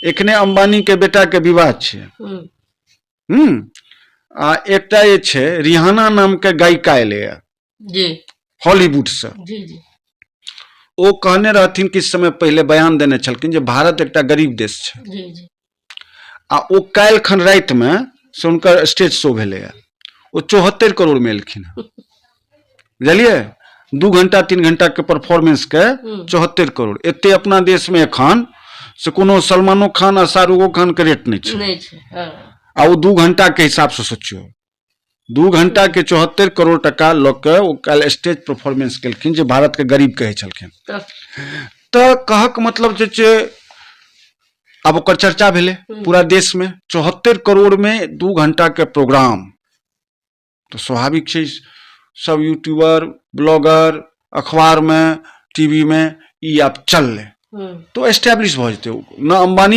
एखने अंबानी के बेटा के विवाह छै। आ एकटा जे छै रिहाना नाम के गायिका एलैए हॉलीवुड से। जी जी ओ कहने रहथिन किछु समय पहिले, बयान देने छलखिन जे भारत एकटा गरीब देश छै। जी जी आ ओ काल्हि खन रातिमे से हुनकर स्टेज शो भेलैए, ओ 74 करोड़ में एलखिन हँ, बुझलियै? 2 घंटा 3 घंटा के परफॉर्मेंस के 74 करोड़। एते अपना देश में एखन से कोनो सलमानो खान आ शाहरुखो खान के रेट नहि छै। नहि छै, हँ। आ ओ 2 घंटा के हिसाब से सोचियौ, 2 घंटा के 74 करोड़ टका लऽ के ओ काल्हि स्टेज परफॉर्मेंस केलखिन जे भारत के गरीब कहै छलखिन। तऽ कहक मतलब जे छै, आब ओकर चर्चा भेलै पूरा देश में, 74 करोड़ में 2 घंटा के प्रोग्राम, तऽ स्वाभाविक छै सब यूट्यूबर, ब्लॉगर, अखबार में, टीवी में ई आब चललै, तो एस्टेब्लिश भऽ जेतै न अंबानी।